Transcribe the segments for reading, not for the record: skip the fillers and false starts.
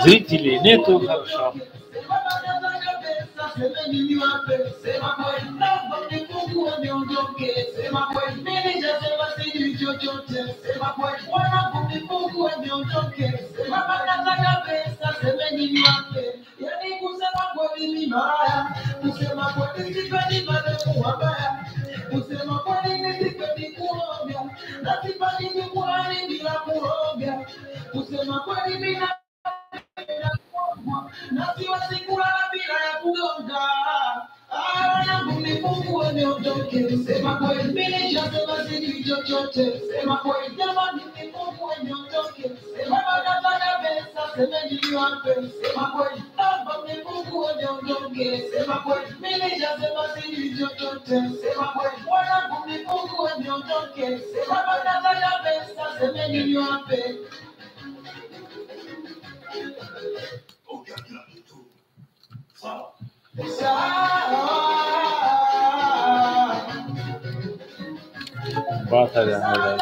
Зрителей нету, хорошо. Батарея.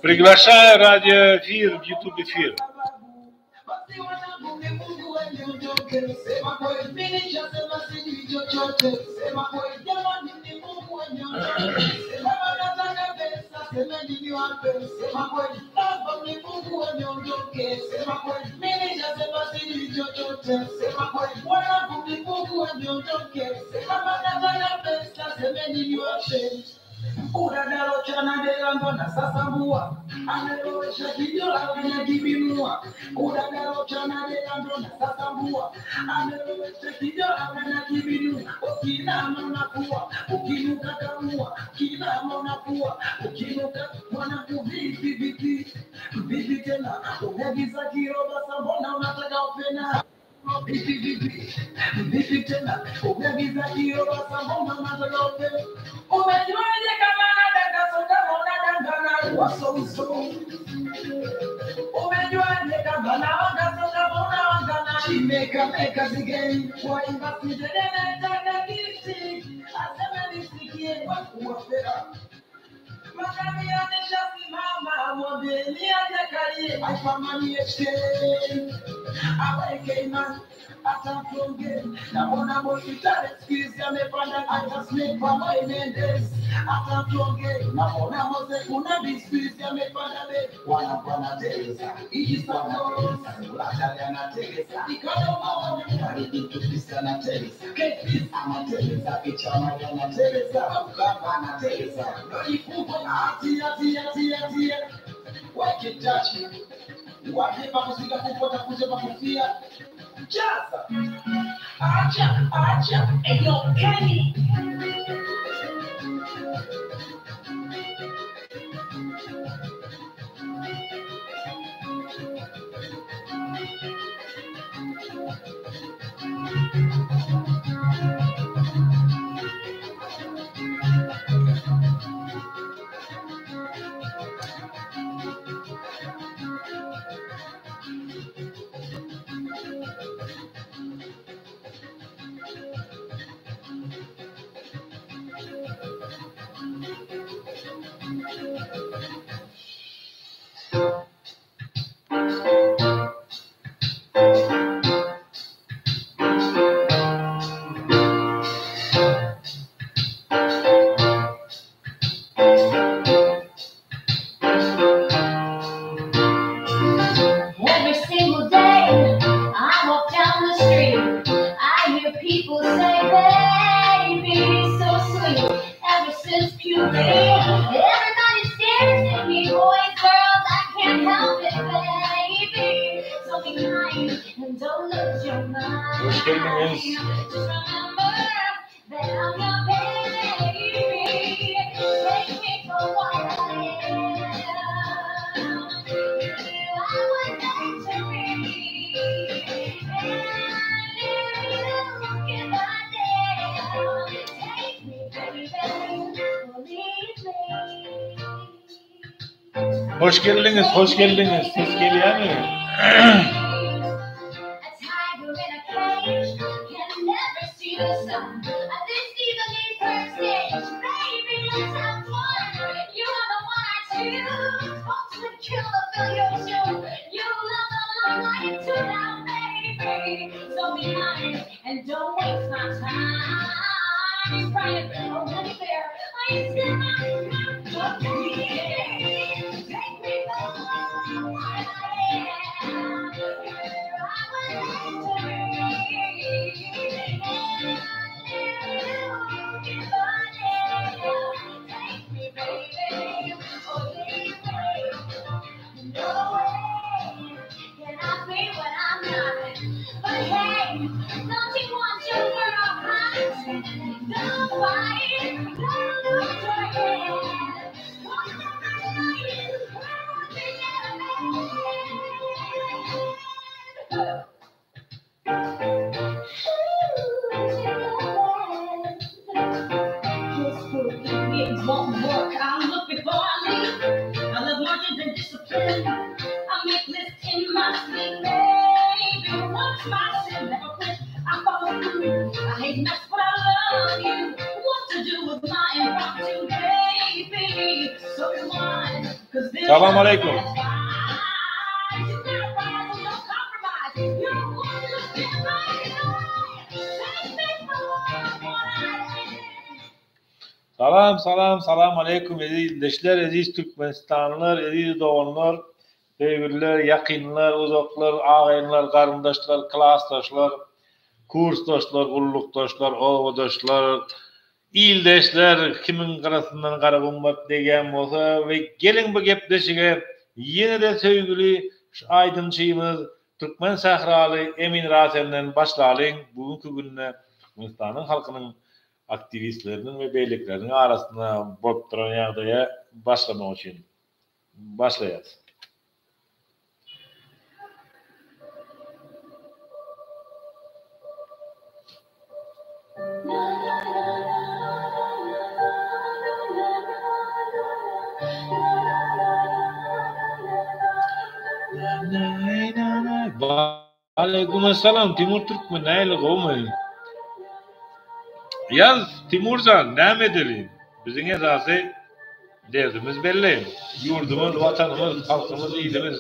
Приглашаю радиоэфир в YouTube эфир. Every single day I walk down the street, I hear people say, baby, so sweet. Ever since puberty, everybody stares at me, boys, girls, I can't help it, baby. So be kind and don't lose your mind. Hoş geldiniz. Just remember that I'm your baby. Take me for what I am. You I was meant to be. And if you give a damn, take me, baby, or leave me. Hoş geldiniz, hoş geldiniz. Ses gelýärmi? A tiger in a cage can never see the sun. This even needs her stage. Baby, let's have fun. You are the one I choose. Want to kill to fill your shoes. You love the limelight too now, baby. So be kind and don't waste my time. He's crying, oh, honey bear, I said my baby. Take me for what I am. I was meant to be. And if you give a damn, take me, baby, or leave me. No way can I be what I'm not. But hey, don't you want your girl hot? Don't fight, don't lose your head. Walk the line, be a man. Ooh, jingle bells. This spooky gigs won't work. I look before I leave. I love margins and discipline. I make lists in my sleep, baby. What's my sin? Never quit. I follow through. I hate mess, but I love you. What to do with my impromptu, baby? So rewind, 'cause this Salam is aleýkum. satisfied. You gotta rise and don't compromise. You won't look in my eyes. Take me for what I am. Salam, salam, salam aleýkum eziz ildeşler, eziz Türkmenistanlylar, eziz doganlar, söýgüliler, ýakynlar, uzaklar, agaýynlar, garyndaşlar, klasdaşlar, kursdaşlar, gullukdaşlar, obadaşlar, ildeşler, kimiň gyrasyndan gara gumbat degýän bolsa we geliň bu gepleşige ýene-de söýgüli şu aýdymçymyz Türkmen sähraly Emin Rasenden başlalyň. Bu günki günde Türkmenistanyň halkynyň aktiwistleriniň we beýlekileriniň arasynda bolup duran ýagdaýa başlamak üçin başlaýarys. Waleýkumessalam Timur Türkmen nähili gowmy? Ýaz Timurjan näme edeli? Biziň esasy derdimiz belli. Ýurdumyz, watanymyz, halkymyz, ilimiz.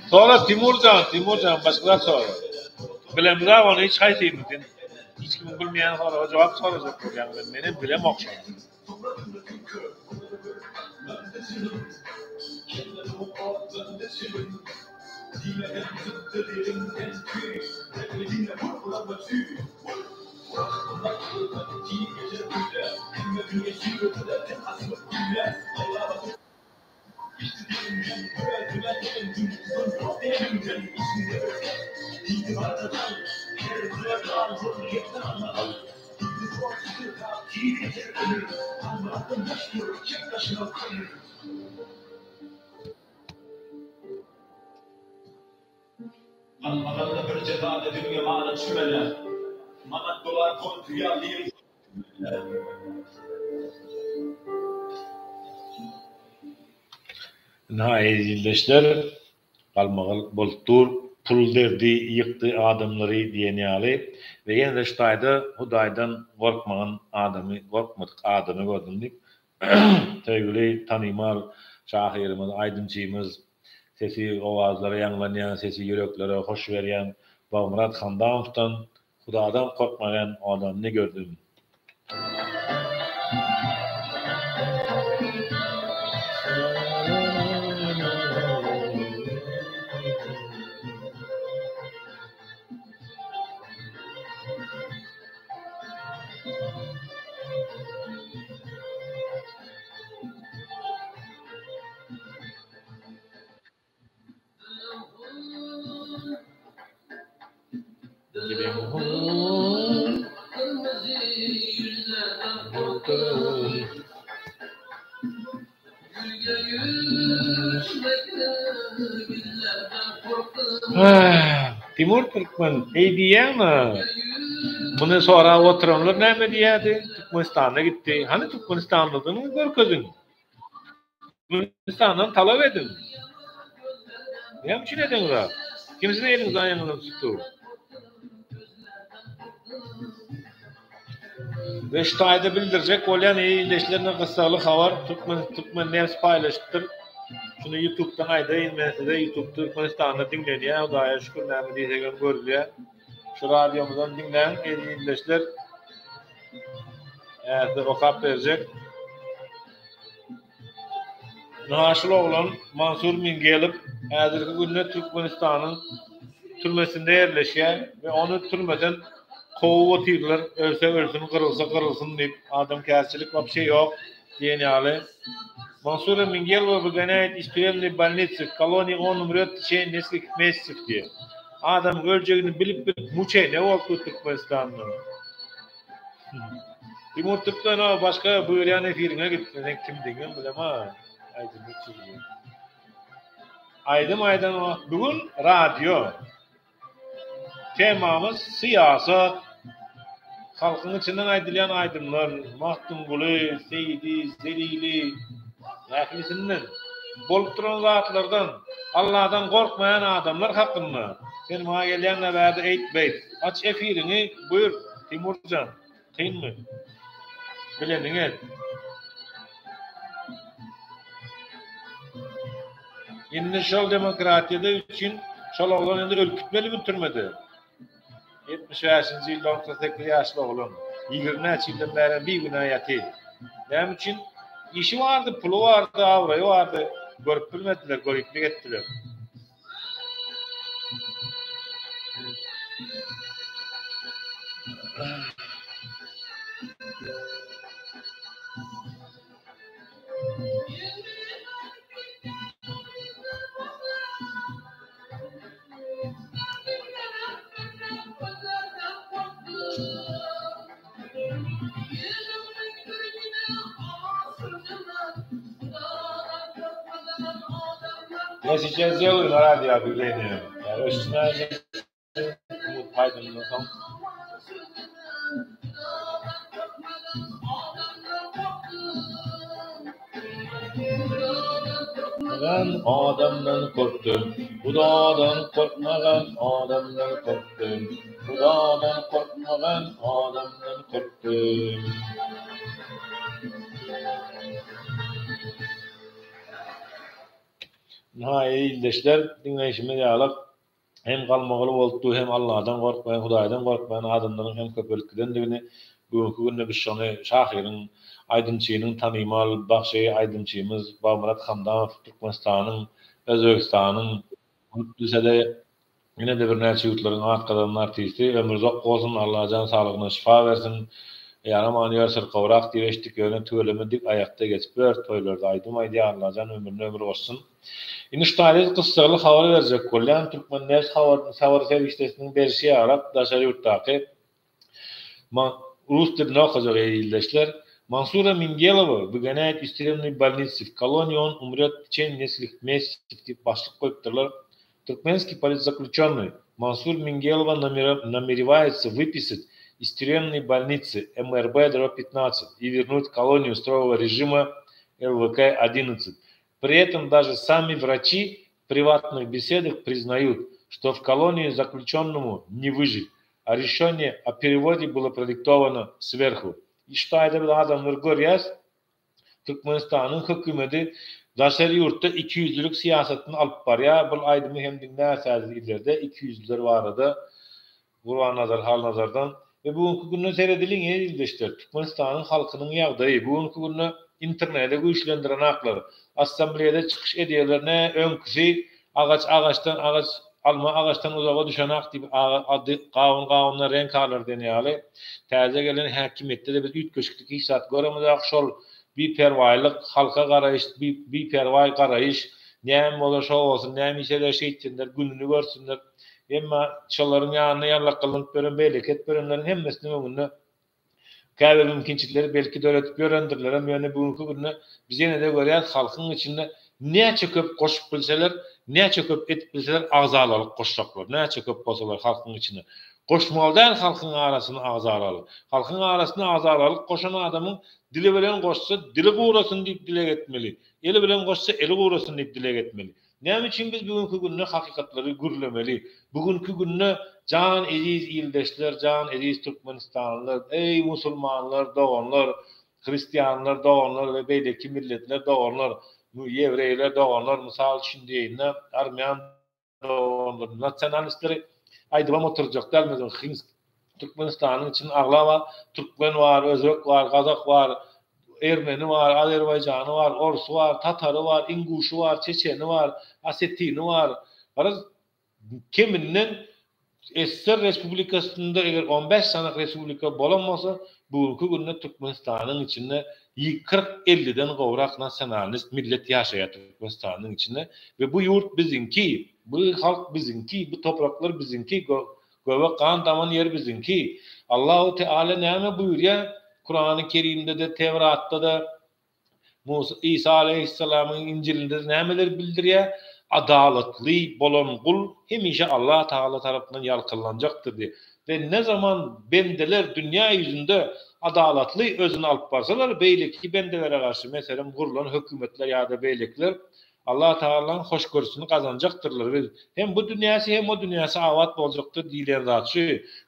Sora Timur jan, Timur jan başga zat sora. Bilemizok ony hiç haýsymyz. Sen hiç kimiň bilmeýän soraga jogap sorajak bolýaň. Men menem bilemok şony. Ynha, eziz ildeşler, galmagal bolup dur, pul derdi ýykdy adamlary diýen ýaly we ýene-de şu taýda Hudaýdan gorkmagan adamy, gorkmadyk adamy gördüm diýip, söýgüli tanymal şahyrymyz, aýdymçymyz, sesi owazlara ýaňlanýan, sesi ýüreklere hoş berýän Bagmyrat Hamdamowdan Hudadan korkmagan adamny gördüm. Timur Türkmen, eý diýýäňmi? Muny sorap oturanlar näme diýýärdi? Türkmenistana gitdi. Hany Türkmenistanlydygyny görkeziň. Türkmenistandan talap ediň. Näme üçin edeňizok? Kim siziň eliňizi aýagyňyzdan tutdy? We şu taýda bildirjek bolýan eý ildeşlerine gyssagly habar Türkmen Türkmen News paýlaşypdyr. Şuny ýutubdan aýdaýyn men size ýutub Türkmenistanda diňlenýär Hudaýa şükür näme diýsegem görülýär. Şu radiomyzam diňläň eziz ildeşler. Häzir okap berjek. Naşyl oglan Mansur Mingelow häzirki günde Türkmenistanyň türmesinde ýerleşýär we ony türmeden kowup otyrlar, ölse ölsün, gyrylsa gyrylsyn diýip, adamkärçilik wapşe ýok diýen ýaly. Mansura Mingelowa wygonýaýut iz týuremnoý bolnitsy, w koloniýi on umrýot w teçeniýe neskolkih mesýatsew diýýär. Adamyň öljegini bilip-bilip muçeniýe bolup dur Türkmenistanda. Timur Türkmenow başga buýurýan efiriňe git. Men seň kimdigiňem bilemok. Aýdymy çyzgy. Aýdym aýdan wagt bu gün radio. Temamyz syýasat. Halkyň içinden aýdylýan aýdymlar, Magtymguly, Seýdi, Zelili, ählisinden. Bolup duran zatlardan, Alladan gorkmaýan adamlar hakynda. Sen maňa gelýäňdä bärde eýt-beýt. Aç efiriňi, buýur, Timur jan. Kynmy? Bileniňi et. Indi şol demokratiýada üçin şol oglan indi ölüp gitmelimi türmede? 75-nji ýylda 38 ýaşly oglan. 20 näçe ýyldan bäri bigünä ýatyr. Näme üçin? Işi bardy, puly bardy, abraýy bardy. Görüp bilmediler, göriplik etdiler. Я сейчас сделаю на радио объявление. Adamdan gorkdum, Hudadan gorkmagan adamdan gorkdum, Hudadan gorkmagan adamdan gorkdum. Ynha, ildeşler, diňleýşimiz ýaly, hem galmagaly bolupdy, hem Alladan gorkmaýan, Hudaýdan gorkmaýan adamlaryň hem köpelip gidendigini, bu günki günde biz şony şahyryň, aýdymçynyň tanymal bagşy aýdymçymyz Bagmyrat Hamdamow Türkmenistanyň, Özbegistanyň, bolup bilse-de ýene-de birnäçe ýurtlaryň at gazanan artisti, ömri uzak bolsun, Allajan saglygyna şypa bersin, ýaraman ýör syrkawrak diýip eşitdik, ýöne tüweleme dik aýakda geçip ýör, toýlarda aýdym aýdýar, Allajan ömrüne ömür goşsun. Indi şu taýda gyssagly habar berjek bolýan, Türkmennebit habar serişdesiniň berşi ýarak daşary ýurtdaky rus dilinde okajak eý ildeşler, Mansura Mingelowa wygonýaýt iz týuremnoý bolnitsy, w koloniýi on umrýot w teçeniýe neskolkih mesýatsew diýip başlyk goýupdyrlar. Türkmenskiý politzaklýuçennyý Mansur Mingelowa namerewaýetsa wypisat iz týuremnoý bolnitsy MRB drob 15 i wernut w koloniýu strogogo režima LWK 11 При этом даже сами врачи в приватных беседах признают, что в колонии заключенному не выжить, а решение о переводе было продиктовано сверху. Şu taýda biz adamlar görýäs, Türkmenistanyň hökümeti daşary ýurtda ikiýüzlülik syýasatyny alyp barýar. Bul aýdymy hem diňlärsiňiz ileride ikiýüzlüler barada. Gurbannazar Halnazardan we bu günki günde seredeliň eziz ildeşler Türkmenistanyň halkynyň ýagdaýy bu günki günde internede güýçlendirenaklar assambleýada çykyş edýärler ne öňküsi agaç agaçdan agaç alma agaçdan uzaga düşenak diýip ady gawun gawundan reňk alar diýen ýaly täze gelen häkimiýetde-de biz üýtgeşiklik hiç zat göremizok şol biperwaýlyk halka garaýyş biperwaý garaýyş näme bolsa şo bolsun näme işeler şeýtsinler gününi görsünler Emma şolaryň ýanynda ýallakgylanyp ýören, beýleki edip ýörenleriň hemmesiniň öňünde käbir mümkinçilikleri belki döredip ýörendirlerem, ýöne bu günki günde biz ýene-de görýäris, halkyň içinde näçe köp goşup bilseler, näçe köp edip bilseler agzalalyk goşjaklar, näçe köp bolsalar halkyň içine. Goşmaly däl halkyň arasyna agzalalyk. Halkyň arasyna agzalalyk goşan adamyň dili bilen goşsa dili gurasyn diýip dileg etmeli, eli bilen goşsa eli gurasyn diýip dileg etmeli. Näme üçin biz bu günki günde hakykatlary gürlemeli? Bu günki günde jan eziz ildeşler, jan eziz türkmenistanlylar, eý musulmanlar doganlar, hristianlar doganlar we beýleki milletler doganlar, ýewreýler doganlar, mysal üçin diýeýin-de, armýan doganlar, nasionalistleri aýdybam oturjak däl, meselem, Türkmenistanyň içinde aglaba türkmen bar, özbek bar, gazak bar, ermeni bar, azerbaýjany bar, orsy bar, tatary bar, inguşy bar, çeçeni bar, osetini bar. Garaz, keminden SSR Respublikasynda eger on bäş sany respublika bolan bolsa, bu günki günde Türkmenistanyň içinde kyrk-elliden gowrak nasionalist millet ýaşaýar Türkmenistanyň içinde we bu ýurt biziňki, bu halk biziňki, bu topraklar biziňki, Göbek gan daman ýer biziňki. Allahu Teala näme buýurýar? Kurany Kerimde-de, Tewratda-da, Musa, Isa aleýhissalamyň Injilinde-de nämeler bildirýär? Adalatly bolan gul hemişe Allah Tagala tarapyndan ýalkanlanjakdyr diýip. We ne zaman bendeler dünýä ýüzünde adalatly özüni alyp barsalar, beýleki bendelere garşy, meselem, gurlan hökümetler ýa-da beýlekiler, Allah Tagalaň hoşgörüsini gazanjakdyrlar we hem bu dünýäsi hem o dünýäsi abat boljakdyr diýilýän zat şu.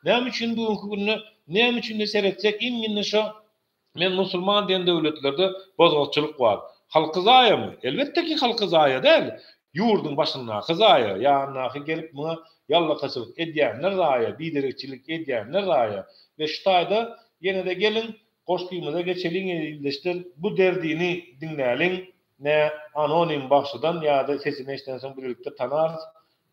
Näme üçin bu günki günde näme üçin seretsek iň indi şo men musulman diýen döwletlerde bozgakçylyk bar. Halky zaýamy? Elbetde ki halky zaýa däl. Ýurduň başyndaky zaýa, ýanyndaky gelip muňa ýallakaçylyk edýänler zaýa, biderekçilik edýänler zaýa. We şu taýda ýene-de geliň Goşgymyza geçeliň ildeşler bu derdini diňläliň nä anonim bagşydan ýada sesini eşdensoň birlikde tanarys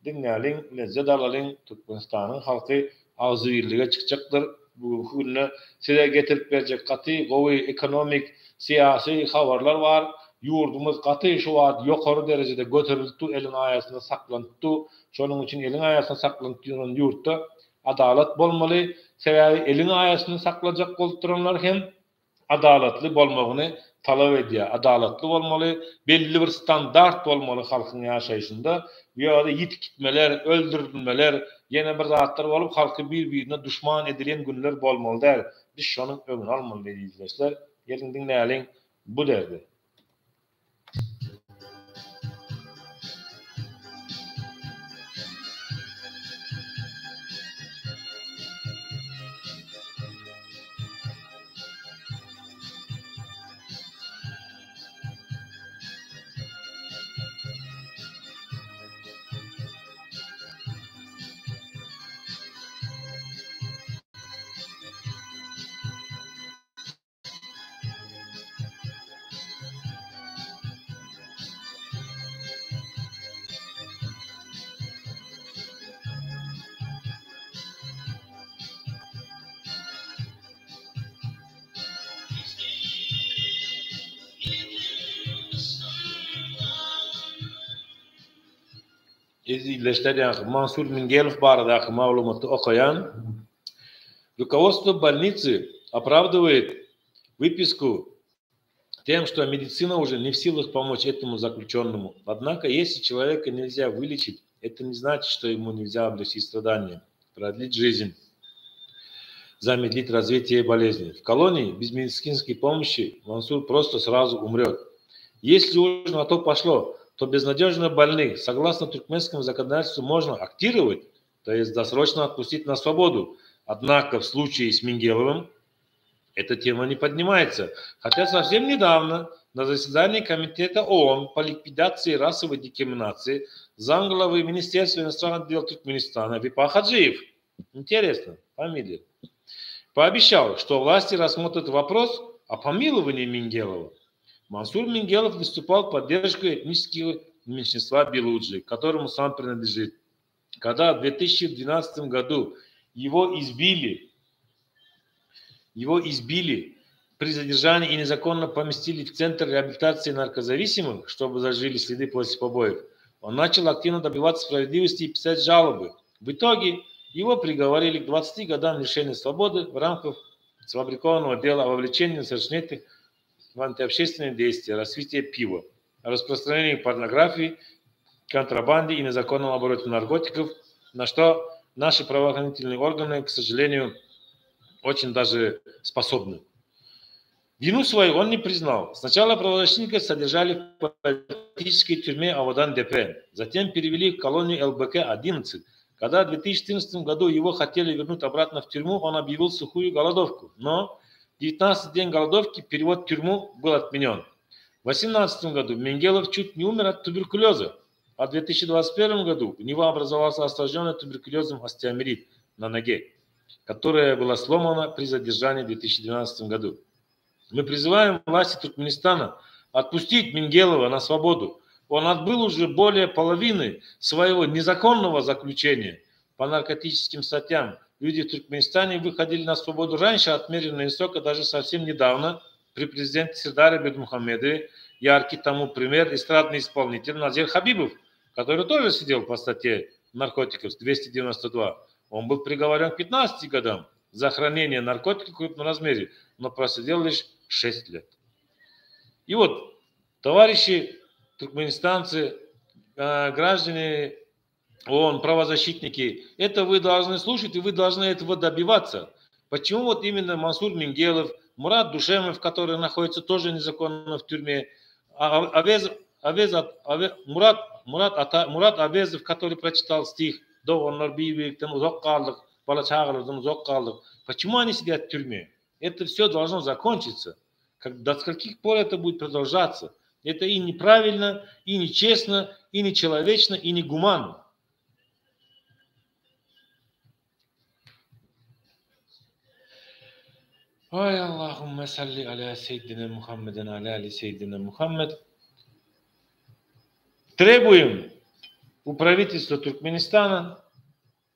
diňläliň lezzet alalyň Türkmenistanyň halky agzybirlige çykjakdyr bu günki günde size getirip berjek gaty gowy ekonomik syýasy habarlar bar ýurdumyz gaty şu wagt ýokary derejede göterilipdu eliň aýasynda saklanypdu şonuň üçin eliň aýasynda saklanyp ýören ýurtda Adalat bolmaly, sebäbi eliň aýasyny saklajak bolup duranlar hem adalatly bolmagyny talap edýär. Adalatly bolmaly, belli bir standart bolmaly halkyň ýaşaýşynda. Bu ýerde ýitip gitmeler, öldürilmeler, ýene bir zatlar bolup halky bir-birine duşman edilen günler bolmaly däl. Biz şonuň öňüni almaly ildeşler. Geliň diňläliň bu derdi. Eziz ildeşler ýaňky Mansur Mingelow baradaky maglumaty okaýan. Rukovodstvo bolnicy opravdывает выписку тем, что медицина уже не в силах помочь этому заключенному. Однако, если человека нельзя вылечить, это не значит, что ему нельзя облегчить страдания, продлить жизнь, замедлить развитие болезни. В колонии без медицинской помощи Мансур просто сразу умрет. Если уж на то пошло, то безнадежно больных, согласно туркменскому законодательству, можно актировать, то есть досрочно отпустить на свободу. Однако в случае с Мингеловым эта тема не поднимается. Хотя совсем недавно на заседании Комитета ООН по ликвидации расовой дискриминации замглавы Министерства иностранных дел Туркменистана Випа Хаджиев, интересно, фамилия, пообещал, что власти рассмотрят вопрос о помиловании Мингелова. Мансур Мингелов выступал в поддержку этнического меньшинства Белуджи, которому сам принадлежит. Когда в 2012 году его избили, его избили при задержании и незаконно поместили в Центр реабилитации наркозависимых, чтобы зажили следы после побоев, он начал активно добиваться справедливости и писать жалобы. В итоге его приговорили к 20 годам лишения свободы в рамках сфабрикованного дела о вовлечении несовершеннолетних в антиобщественные действия, развитие пива, распространении порнографии, контрабанде и незаконном обороте наркотиков, на что наши правоохранительные органы, к сожалению, очень даже способны. Вину свою он не признал. Сначала правозащитника содержали в политической тюрьме Авадан-ДП, затем перевели в колонию ЛБК-11. Когда в 2014 году его хотели вернуть обратно в тюрьму, он объявил сухую голодовку. Но 19 день голодовки перевод в тюрьму был отменен. В 2018 году Менгелов чуть не умер от туберкулеза, а в 2021 году у него образовался осложненный туберкулезом остеомиелит на ноге, которая была сломана при задержании в 2012 году. Мы призываем власти Туркменистана отпустить Мингелова на свободу. Он отбыл уже более половины своего незаконного заключения по наркотическим статьям. Люди в Туркменистане выходили на свободу раньше отмеренного срока, даже совсем недавно, при президенте Сердаре Бердымухамедове. Яркий тому пример эстрадный исполнитель Назир Хабибов, который тоже сидел по статье наркотиков 292. Он был приговорен к 15 годам за хранение наркотиков в крупном размере, но просидел лишь 6 лет. И вот, товарищи туркменистанцы, граждане ООН, правозащитники, это вы должны слушать и вы должны этого добиваться. Почему вот именно Мансур Мингелов, Мурат Душемов, который находится тоже незаконно в тюрьме, Авез Awez Murat Murat Ata Murat Awezow, который прочитал стих Doganlar bir-birlikden uzak galdyk, bala-çagalardan uzak galdyk. Почему они сидят в тюрьме? Это все должно закончиться. Как, до скольких пор это будет продолжаться? Это и неправильно, и нечестно, и нечеловечно, и негуманно. Ay Allahümme salli ala seyyidina Muhammeden ala ali seyyidina Muhammed. Требуем у правительства Туркменистана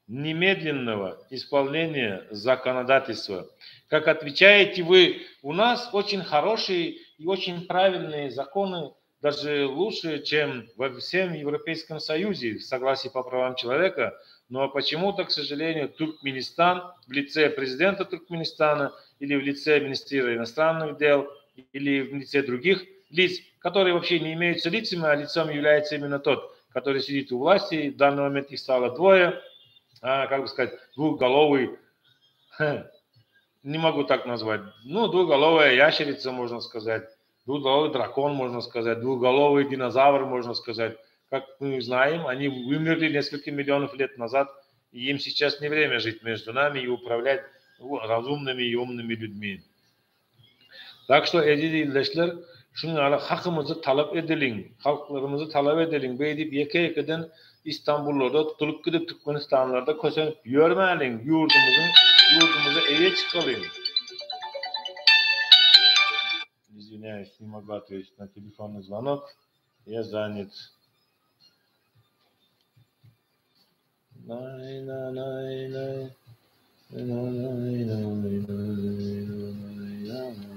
немедленного исполнения законодательства. Как отвечаете вы, у нас очень хорошие и очень правильные законы, даже лучше, чем во всем Европейском Союзе в согласии по правам человека. Но почему-то, к сожалению, Туркменистан в лице президента Туркменистана или в лице министра иностранных дел или в лице других лиц, которые вообще не имеются лицами, а лицом является именно тот, который сидит у власти. В данный момент их стало двое, а, как бы сказать, двухголовый, не могу так назвать, ну, двуголовая ящерица, можно сказать, двуголовый дракон, можно сказать, двуголовый динозавр, можно сказать. Как мы знаем, они вымерли несколько миллионов лет назад, и им сейчас не время жить между нами и управлять разумными и умными людьми. Так что, eziz ildeşler, şunuň ýaly hakymyzy talap edeliň, halklarymyzy talap edeliň, beýdip ýeke-ýekeden Istanbullarda tutulyp gidip Türkmenistanlarda kösenip ýörmäliň, ýurdumyzyň ýurdumyza eýe çykalyň. Извиняюсь, не могу ответить на телефонный звонок. Я занят. Nay na nay nay. Na nay nay nay nay nay.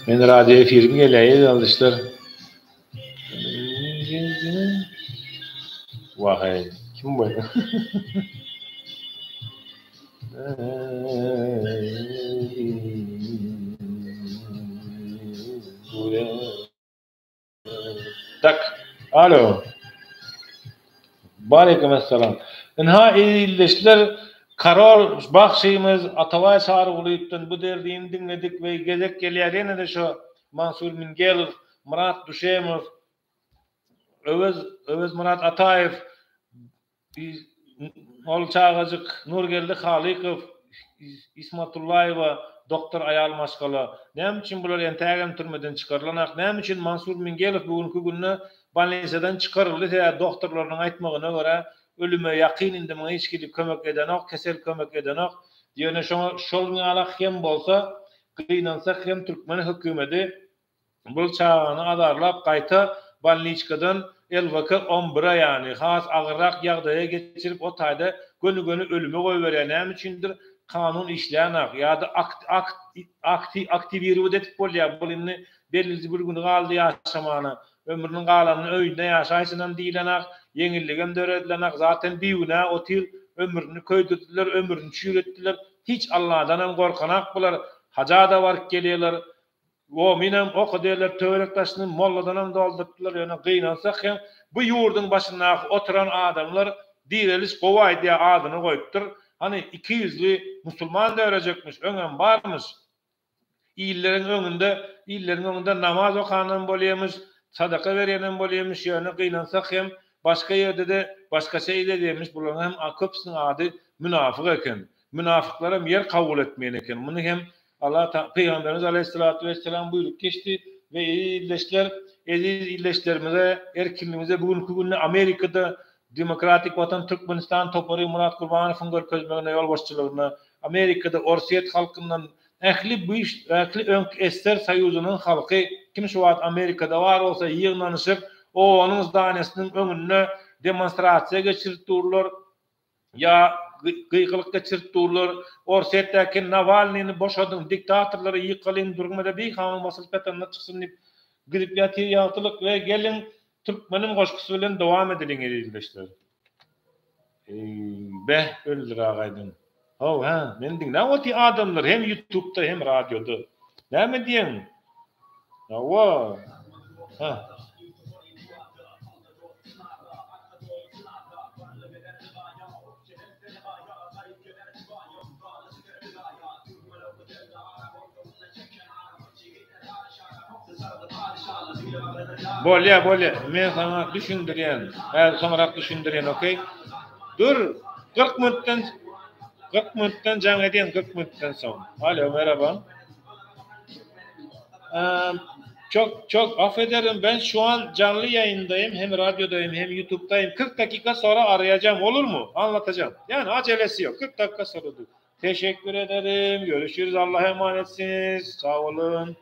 Men radio efirim gelýär ýaldyşlar. Wahaý, kim bu? Tak, alo. Waleýkim essalam. Ynha ildeşler Karol bagşymyz Atabaý Çarygulyýewden bu derdini diňledik we gezek gelýär ýene-de şo Mansur Mingelow, Myrat Düşemow, Öwez Öwezmyrat Ataýew, Ol çagajyk Nurgeldi Halykow, Ismatullaýewa doktor aýal maşgala. Näme üçin bular entägem türmeden çykarylanak? Näme üçin Mansur Mingelow bu günki günde bolnisadan çykaryldy? Sebäbi doktorlarynyň aýtmagyna görä ölüme ýakyn indi muňa hiç hili kömek edenok, kesel kömek edenok. Ýöne şoňa şol ýalak hem bolsa gynansak hem türkmen hökümedi Bul çagany azarlap gaýta bolniçkadan LWK on bire ýany has agyrrak ýagdaýa geçirip o taýda göni göni ölüme goýberýär näme üçindir kanun işlänok ýada akt akt akti aktiwirowat edip bolýar bul indi belliji bir güni galdy ýaşamana ömrüniň galanyny öýünde ýaşaýsynam diýilenak ýeňilligem döredilenak zaten bigünä otyr ömrüni köýdürdiler ömrüni çüýretdiler hiç Alladanam gorkanak bular hajada baryp gelýärler Omynam oka diýerler, töwerek daşyny molladanam doldurtdylar, ýöne gynansak hem bu ýurduň başyndaky oturan adamlar direliş gowy aýdýar adyny goýupdyr, hany ikiýüzli musulman dörejekmiş, öňem barmyş, illeriň öňünde illeriň öňünde namaz okanam bolýamyş, sadaka berýänem bolýamyş, ýöne gynansak hem başga ýerde-de başgaça ededýämiş, bularyň hem köpüsiniň ady münafyk eken, münafyklaram ýer kabul etmeýän eken, muny hem Allah ta Pygamberimiz aleýhissalatu wesselam buýrup geçdi we eziz ildeşler, eziz ildeşlerimize, erkinligimize bu günki günde Amerikada Demokratik Watan Türkmenistan topary Myrat Gurbanowyň görkezmeginde ýolbaşçylygynda Amerikada Orsýet halkyndan ähli bu iş ähli öňki SSR Soýuzynyň halky kim şu wagt Amerikada bar bolsa ýygnanyşyp OON-yň zdanesiniň öňünde demonstrasiýa geçirip durlar. Ýa gykylyk geçirip durlar. Orsýetdäki Nawalnyny boşadyň, diktatorlary ýykalyň, durmada bikanun basylyp ýatanlar çyksyn diýip gidip ýatyr ýagtylyk we geliň türkmeniň goşgusy bilen dowam edeliň eziz ildeşler. Eý beh öldür agaýdyň. Haw, hä, meni diňläp otyr adamlar hem ýutubda hem radioda. Näme diýeň? Hawa. Hä. Bolýa, bolýa. Men saňa düşündirýän. Häzir soňrak düşündirýän, okey? Dur, 40 minutdan 40 minutdan jaň edýän, 40 minutdan soň. Alo, merhaba. Çok çok affederim ben şu an canlı yayındayım hem radyodayım hem YouTube'dayım. 40 dakika sonra arayacağım olur mu? Anlatacağım. Yani acelesi yok. 40 dakika sonra dur. Teşekkür ederim. Görüşürüz. Allah'a emanetsiniz. Sağ olun.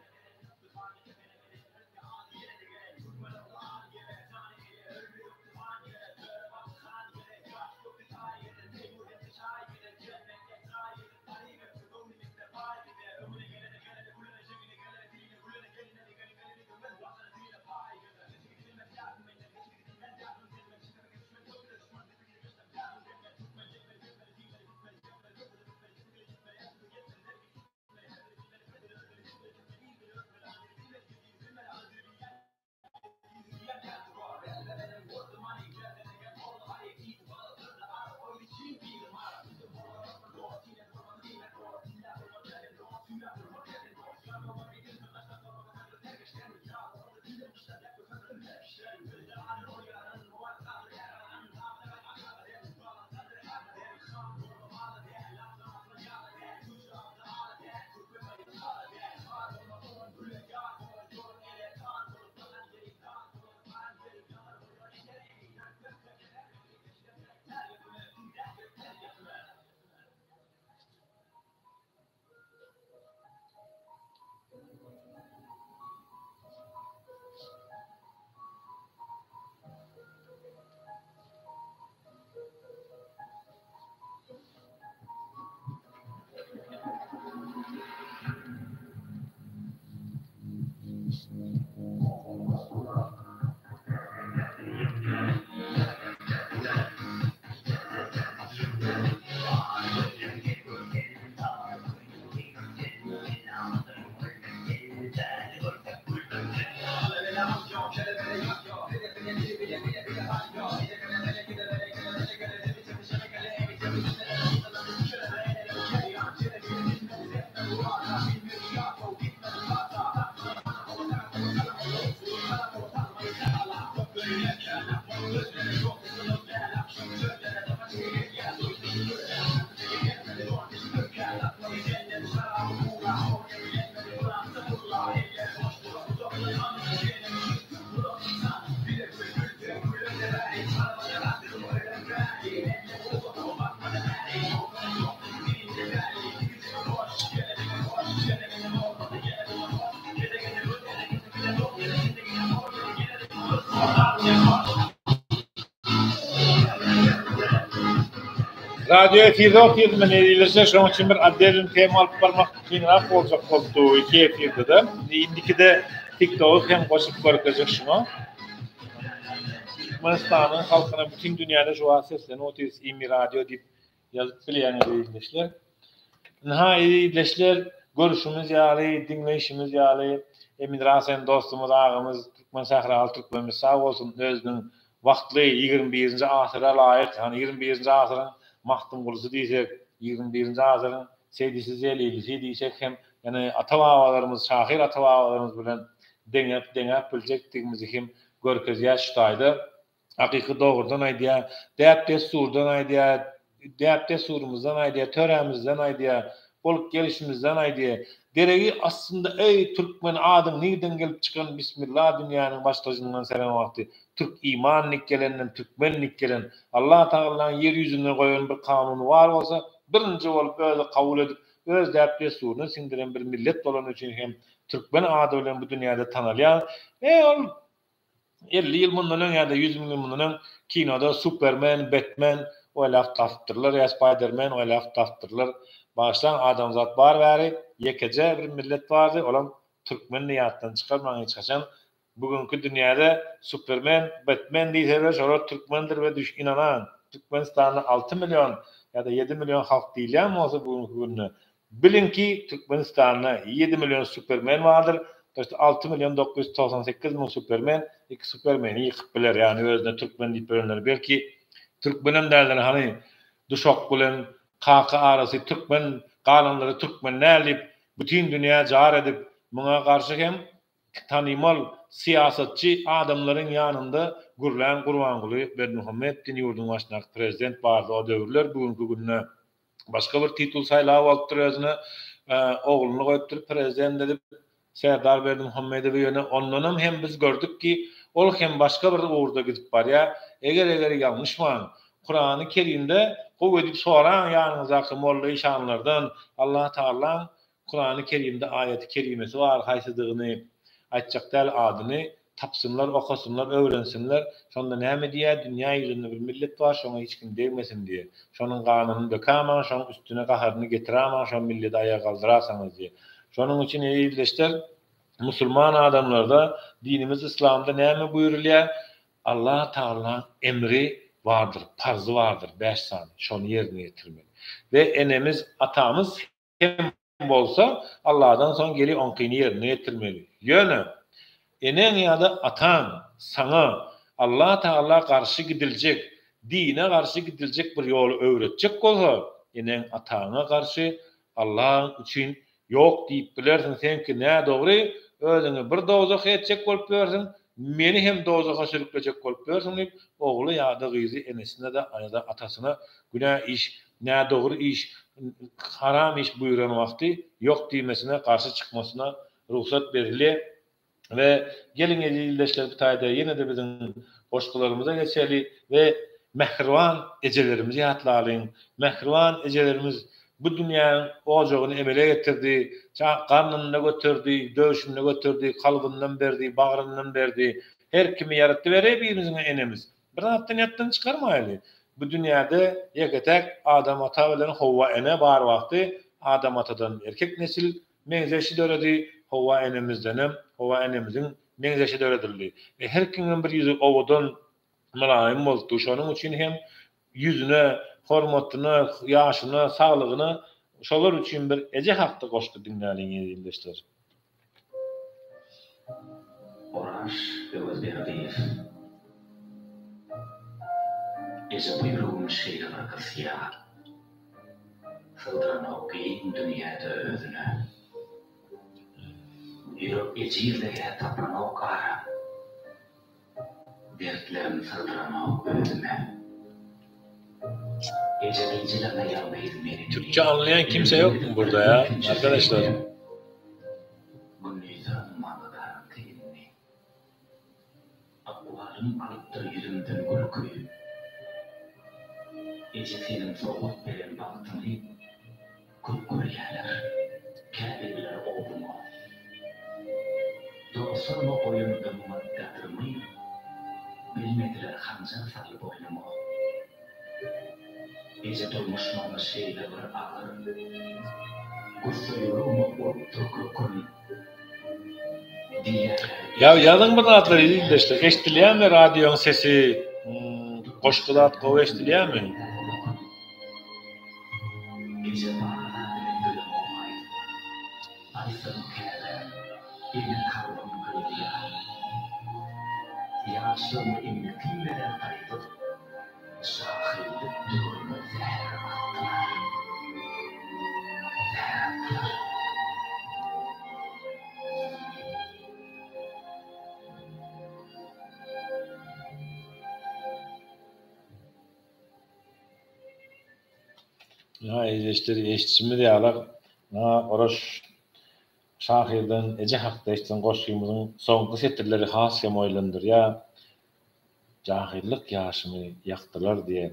Radio efirde otyrdym men eziz şonuň üçin bir otdelny tema alyp barmak kynrak boljak bolupdy iki efirde-de. Indikide TikToky hem goşup görkezjek şuňa. Türkmenistanyň halkyna bütin dünýäde şu wagt seslenip otyrys Imi Radio diýip ýazyp bilýäňiz ildeşler. Ynha ildeşler görüşimiz ýaly, diňleýşimiz ýaly Emin Rasen dostumyz agamyz Türkmen sähraly türkmenimiz sag bolsun özüniň wagtly 21-nji asyra laýyk ýagny 21-nji asyryň Magtymgulusy diýsek 21-nji asyryň Seýdisi Zelilisi diýsek hem ýagny ata-babalarymyz şahyr ata-babalarymyz bilen deňäp deňäp biljekdigimizi hem görkezýär şu taýda. Hakyky dogrudan aýdýar, däp-dessurdan aýdýar, däp-dessurymyzdan aýdýar, törämizden aýdýar, bolup gelişimizden aýdýar. Deregi aslynda eý türkmen adyň nirden gelip çykan bismillah dünýäniň başlajyndan seren wagty türk iman dik gelenden türkmen dik gelen Allah tagallaň ýer ýüzünde goýan bir kanuny bar bolsa birinji bolup özi kabul edip öz däp-dessuryna siňdiren bir millet bolany üçin hem türkmen ady bilen bu dünýäde tanalýar. E ol 50 ýyl mundan öň ýa-da 100 ýyl mundan öň kinoda Supermen, Betmen oýlap tapypdyrlar ýa Spaýdermen oýlap tapypdyrlar. Bagyşlaň adamzat bar bäri ýekeje bir millet bardy, olam türkmendi ýatdan çykarmaň hiç haçan. Bu günki dünýäde Supermen, Betmen diýseler şolar türkmendir we düş ynanaň Türkmenistanda 6 million. ýa-da 7 million halk diýilýän bolsa bu günki günde biliň ki Türkmenistanda 7 million supermen bardyr. To ýest 6 million 998 müň supermen iki supermeni ýykyp biler. Ýagny özüne türkmen diýip ýörenler belki türkmenem däldir hany duşak bilen kaka arasy türkmen galanlary türkmen däl diýip bütin dünýä jar edip muňa garşy hem tanymal syýasatçy adamlaryň ýanynda gürlän Gurbanguly Berdimuhamedow diýen ýurduň başyndaky prezident bardy o döwürler bu günki günde başga bir titul saýlap alypdyr özüne ogluny goýupdyr prezident edip Serdar Berdimuhamedowy ýöne ondanam hem biz gördük ki ol hem başga bir ugurda gidip barýar eger eger ýalňyşman Kurany Kerimde gowy edip soraň ýanyňyzdaky molla işanlardan Allah Tagalaň Kurany Kerimde aýaty kerimesi bar haýsydygyny aýtjak däl adyny tapsynlar okasynlar öwrensinler şonda näme diýýär dünýä ýüzünde bir millet bar şoňa hiç kim degmesin diýýär şonuň ganyny dökämaň şoň üstüne gaharyny getiramaň şo milleti aýaga galdyrasaňyz diýýär şonuň üçin eý ildeşler musulman adamlarda dinimiz yslamda näme buýrulýar Allah Tagalaň emri bardyr parzy bardyr bäş sany şony ýerine ýetirmeli we enemiz atamyz hem bolsa, Alladan soň geli oňkyny ýerine ýetirmeli. Ýöne, eneň ýa-da ataň saňa Allah Tagala garşy gidiljek, dine garşy gidiljek bir ýoly öwretjek bolsa, eneň ataňa garşy Allaň üçin ýok diýip bilersiň, seňki nädogry, özüňi bir dowzaha etjek bolup ýörsüň, meni hem dowzaha sürüklejek bolup ýörsüň diýip, ogly ýa-da gyzy enesine-de ýa-da atasyna günä iş nädogry iş, haram iş buýran wagty ýok diýmesine, garşy çykmasyna rugsat berilýär. We geliň eziz ildeşler bu taýda ýene-de biziň goşgularymyza geçeli we mähriban ejelerimizi ýatlalyň. Mähriban ejelerimiz bu dünýäniň ojagyny emele getirdi, garnynda göterdi, döşünde göterdi, kalbyndan berdi, bagryndan berdi. Her kimi ýaratdy we her birimiziň enemiz. Bir zatdan ýatdan çykarmaýly. Bu dünýäde ýeke-täk Adam ata bilen Howwa ene bar wagty Adam atadan erkek nesil meňzeşi döredi, Howwa enemizdenem Howwa enemiziň meňzeşi döredildi. E her kimiňem bir ýüzi owadan, mylaýym bolupdy. Şonuň üçin hem ýüzüne, hormatyna, ýaşyna, saglygyna şolar üçin bir eje hakda goşgy diňläliň eziz ildeşler. Oraş Öwezberdiýew. Eje bu ýüregim şeýle bir gysýar. Sygdyranok giň dünýäde özüne. Ýürek ejizleýär tapanok aram. Dertlerim sygdyranok özüme. Eje gijelerine ýalňyz men indi. Türkçe anlaýan kimse ýokmy burda ýa arkadaşlar? Gündizem maňa garaňky indi. Ykbalym alypdyr ýüzümden gülki. Eje seniň sowgat beren bagtyňy Köp görýärler käbirler ogluma. Dostlaryma goýan gymmat gadrymy Bilmediler hanjar salyp boýnuma. Eje durmuş maňa şeýle bir agyr, Gussa ýüregime urupdyr kökün. Diýýärler Ýa eje ýazyň bir zatlar ildeşler eşdilýärmi radioň sesi goşgy zat gowy eşdilýärmi? Eje bar zady men bilemok aýt. Aýtsam käbäm, ene kalbym gyýylýar. Ýaşlygymy indi kim berer gaýdyp, Jahyllyk döwrüme zäher atdylar. Zäher atdylar. Ynha ildeşler eşidişimiz ýaly ynha Oraş şahyrdan eje hakda eşiden goşgymyzyň soňky setirleri has hem oýlandyrýar. Jahyllyk ýaşymy ýakdylar diýe.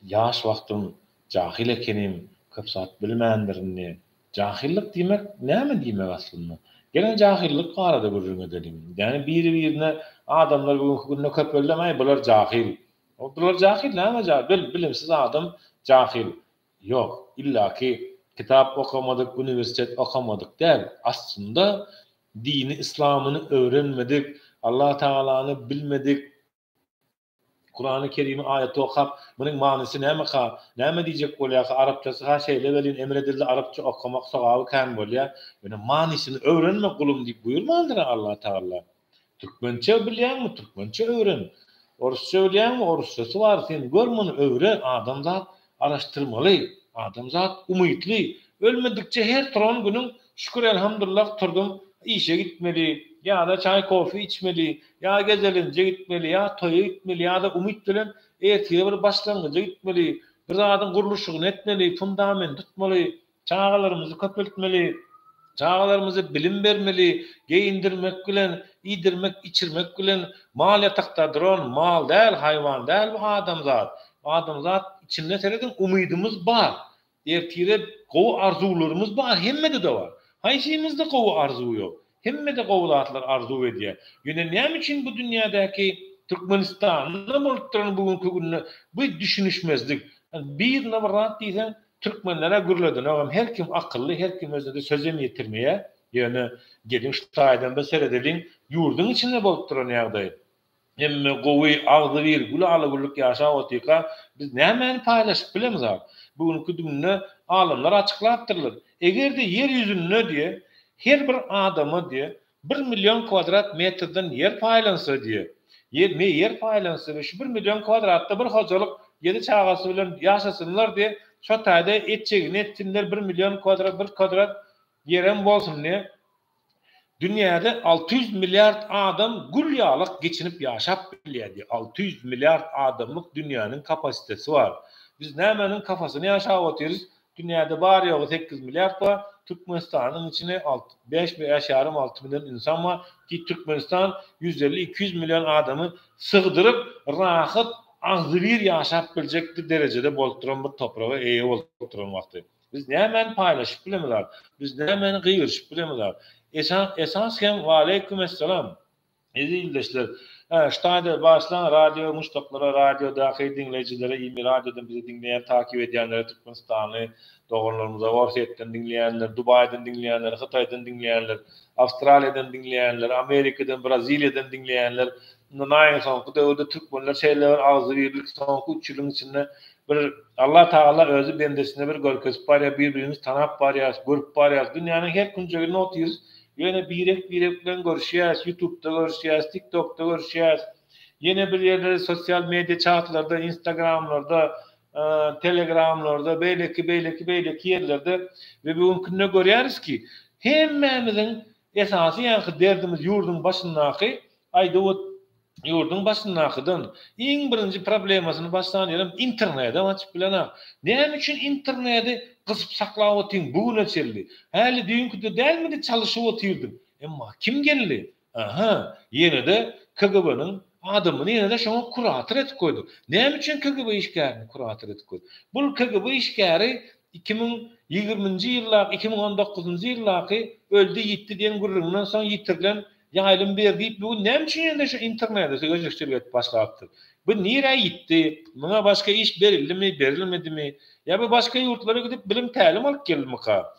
Ýaş wagtym jahyl ekenim, köp zat bilmändirin diýe. Jahyllyk diýmek näme diýmek aslynda? Geliň jahyllyk barada gürrüň edeliň. Ýagny biri-birine adamlar bu günki günde köpeldem aý bular jahyl. Bular jahyl näme jahyl bil bilimsiz adam jahyl. Ýok illaki kitap okamadyk uniwersitet okamadyk däl aslynda dini yslamyny öwrenmedik Allah tagalany bilmedik. Kurany Kerimi aýaty okap, munuň manysy nämeka, näme diýjek bolýarka, arapçasy-ha şeýle welin emr edildi arapça okamak sogaby kän bolýar, ýöne manysyny öwrenme gulum diýip buýurmandyr-a Allah Tagala. Türkmençe bilýäňmi, türkmençe öwren. Orusça bilýäňmi, orusçasy bar, sen gör muny öwren, adamzat araşdyrmaly, adamzat umytly, ölmedikçe her turan günüň şükür elhamdullah turdum, işe gitmeli, ýa-da çaý-kofe içmeli, ýa gezelenje gitmeli, ýa toýa gitmeli, ýa-da umyt bilen ertire bir başlangyja gitmeli, bir zadyň gurluşygyny etmeli, fundament tutmaly, çagalarymyzy köpeltmeli, çagalarymyza bilim bermeli, geýindirmek bilen, iýdirmek, içirmek bilen mal ýatakda duran mal däl, haýwan däl bu adamzat. Adamzat içinde serediň umydymyz bar. Ertire gowy arzuwlarymyz bar, hemmede-de bar. Haýsymyzda gowy arzuw ýok? Hemmede gowy zatlar arzuw edýär. Ýöne näme üçin bu dünýädäki Türkmenistanda bolup duran bu günki günde bu düşünişmezlik? Birine bir zat diýseň, türkmenler-ä gürledenogam, her kim akylly, her kim özüne-de sözem ýetirmeýär. Ýöne geliň şu taýdan bir seredeliň, ýurduň içinde bolup duran ýagdaý. Hemme gowy, agzybir, gül-ala-güllük ýaşap otyrka, biz nämäni paýlaşyp bilemizok? Bu günki günde alymlar açyklapdyrlar. Eger-de ýer ýüzünde diýe, her bir adama diýe, bir million kwadrat metrden ýer paýlansa diýe, ýer me ýer paýlansa we şu bir million kwadratda bir hojalyk ýedi çagasy bilen ýaşasynlar diýe, şo taýda etjegini etsinler bir million kwadrat bir kwadrat ýerem bolsun diýe, Dünýäde 600 milliard adam gül ýalak geçinip ýaşap bilýär diýýär. 600 milliard adamlyk dünýäniň kapasitesi bar. Biz nämäniň kafasyny ýaşap otyrys? Dünýäde bary-ýogy 8 milliard bar. Türkmenistanyň içine bäş, bäş ýarym, alty million ynsan bar. Ki Türkmenistan 150, 200 million adamy sygdyryp, rahat, agzybir ýaşap biljek bir derejede bolup duran bir topraga eýe bolup duran wagty. Biz nämäni paýlaşyp bilemizok? Biz nämäni gygyryşyp bilemizok? Esas hem Waleýkim essalam. Eziz ildeşler. Hä, şu taýda bagyşlaň radio muşdaklara, radiodaky diňleýjilere, imi radiodan bizi diňleýän, takyp edýänlere türkmenistanly doganlarymyza, Orsýetden diňleýänler, Dubaýdan diňleýänler, Hytaýdan diňleýänler, Awstraliýadan diňleýänler, Amerikadan, Braziliýadan diňleýänler. Ynanaýyň soňky döwürde türkmenler şeýle bir agzybirlik soňky üç ýylyň içinde Bir Allah Tagala özi bendesine bir görkezip barýar, bir-birimizi tanap barýarys, görüp barýarys. Dünýäniň her künjeginde otyrys, ýöne birek-birek bilen görüşýäris, ýutubda görüşýäris, tiktokda görüşýäris. Ýene bir ýerlerde sosial media çatlarda, instagramlarda, telegramlarda, beýleki, beýleki, beýleki ýerlerde we bu günki günde görýäris ki, hemmämiziň esasy ýaňky derdimiz ýurduň başyndaky aýdyp Ýurduň başyndakydan iň birinji problemasyny başlan ýerem internedem açyp bilenak. Näme üçin internedi gysyp saklap otyň bu güne çenli? Häli düýnküde dälmidi çalyşyp otyrdyň? Emma kim geldi? Aha, ýenede KGB-niň adamyny ýenede şoňa kurator edip goýduk. Näme üçin KGB işgärini kurator edip goýduk? Bul KGB işgäri 2020-nji ýyldaky, 2019-njy ýyldaky öldi ýitdi diýen gürrüňden soň ýitirilen Ýaýlym ber diýip bu gün näme üçin ýene şu internete gözegçilik edip başlapdyr? Bu nirä ýitdi? Muňa başga iş berildimi, berilmedimi? Ýa bu başga ýurtlara gidip bilim tälim alyp geldimika?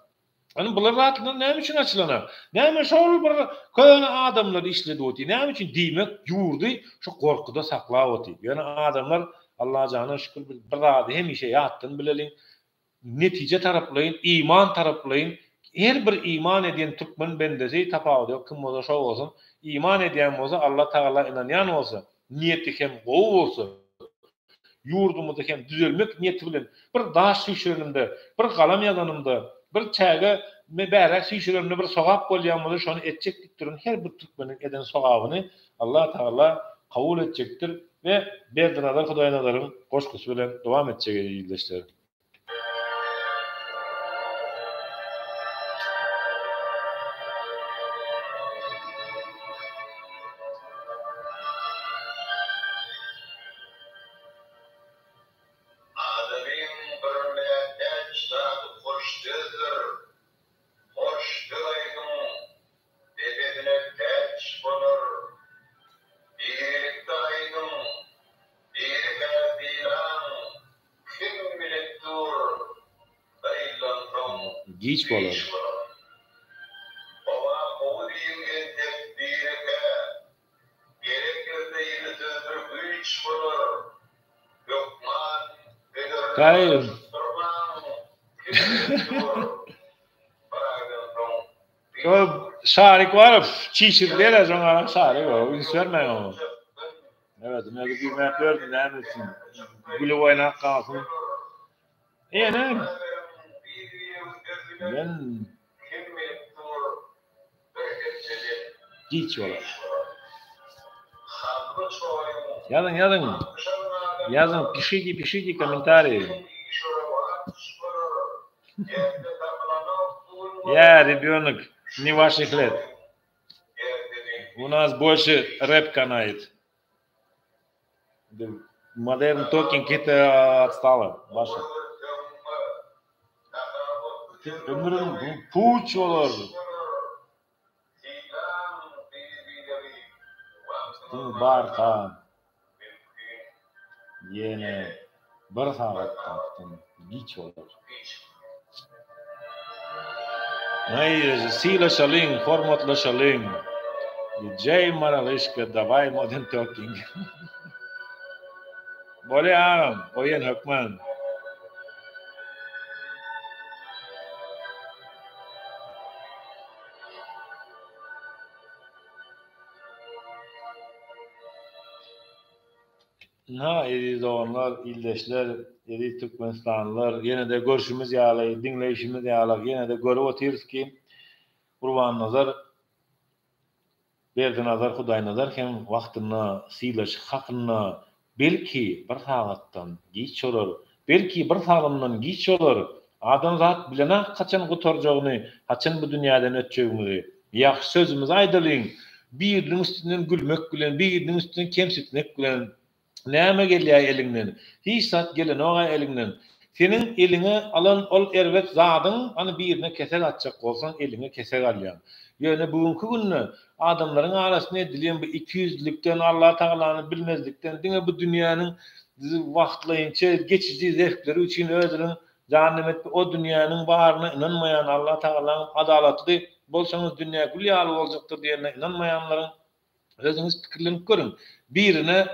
Ony bular zatlar näme üçin açylanak? Näme şol bir köne adamlar işledip otyr? Näme üçin? Diýmek ýurdy şu gorkuda saklap otyr. Ýöne adamlar Allajana şükür biz bir zady hemişe ýatdan bileliň. Netije taraplaýyn, iman taraplaýyn, her bir iman edýän türkmen bendesi, tapawudy ýok, kim bolsa şo bolsun, iman edýän bolsa, Alla Tagala ynanýan bolsa, niýeti hem gowy bolsa, ýurdumyzy hem düzelmek niýeti bilen bir daş süýşürenimde, bir galam ýazanymda, bir çäge bäräk süýşürenimde bir sogap bolýan bolsa, şony etjek diýip duran her bir türkmeniň eden sogabyny Alla Tagala kabul etjekdir we Berdinazar Hudaýnazaryň goşgusy bilen dowam etjek eziz ildeşler. Adamyň bir mätäç zady hoş sözdür. Hoş söz aýdyň, depesine täç gonar. Dirilikde aýdyň, dirikä sylaň, kim bilip dur, bir ýyldan soň Giç bolar. giç bolar. Oňa gowy diýiň entek dirikä, gerek ýerde ýyly söz bir güýç bolar. Taý. Şo şarik bar, çişirilýär şoňa şarik o, üns bermäň oňa. Evet, meni güýmäp ýördüm, näme etsin. Gülüp oýnap galsyn. Ýene Men giç bolar. Ýazyň, ýazyň. Ýazyň, pişite, pişite kommentariý. Ýa, rебенок, не ваших лет. У нас больше рэп канает. Modern Talking это отстало, ваша. Ömrüň puç bolar. Üstüň barka ýene bir sagatdan giç bolar. Aý, sylaşalyň, hormatlaşalyň. DJ Maralyşka, daway Modern Talking. Bolýa agam, oýun hökman. Ynha, eziz doganlar, ildeşler, eziz türkmenistanlylar, ýene-de görşümiz ýaly, diňleýşimiz ýaly, ýene-de görüp otyrys ki, Gurbannazar Berdinazar Hudaýnazar hem wagtynda sylaşyk hakynda Belki, bir sagatdan giç bolar, belki, bir salymdan giç bolar, adamzat bilenok haçan gutarjagyny, haçan bu dünýäden ötjegimizi. Ýagşy sözümizi aýdalyň, biriniň üstünden gülmek bilen, biriniň üstünden kemsitmek bilen näme gelýär eliňden? Hiç zat gelenog-a eliňden. Seniň eliňe alan ol erbet zadyň, hany birine kesek atjak bolsaň, eliňe kesek alýaň. Ýöne bu günki günde adamlaryň arasynda edilýän bu ikiýüzlülikden, Allatagalany bilmezlikden, diňe bu dünýäniň wagtlaýynça geçiji zewkleri üçin özüniň janyny etip, o dünýäniň baryna ynanmaýan, Allatagalaň adalatly bolsaňyz dünýä gül ýaly boljakdyr diýenine ynanmaýanlaryň Özüňiz pikirlenip görüň. Birine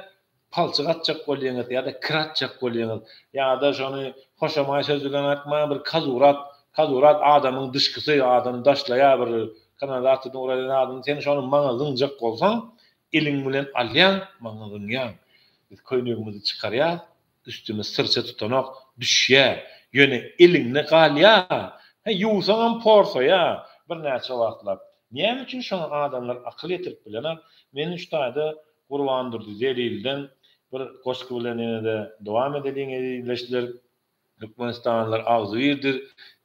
palçyk atjak bolýaňyz ýa-da kir atjak bolýaňyz, ýa-da şony hoşamaý söz bilen aýtmaň bir kazurat, kazurat adamyň dyşkysy, adam daşlaýar bir kanalizasiýadan uraýan zadyny, sen şony maňa zyňjak bolsaň, eliň bilen alýaň, maňa zyňýaň. Biz köýnegimizi çykarýas, Üstümiz syrça tutanok, düşýär. Ýöne eliňde galýar. Hä, ýuwsaňam porsaýar birnäçe wagtlap. Näme üçin şoňa adamlar akyl ýetirip bilenok? Men şu taýda Gurbandurdy Zelilden bir goşgy bilen ýene-de dowam edeliň eziz ildeşler. Türkmenistanlylar agzybirdir,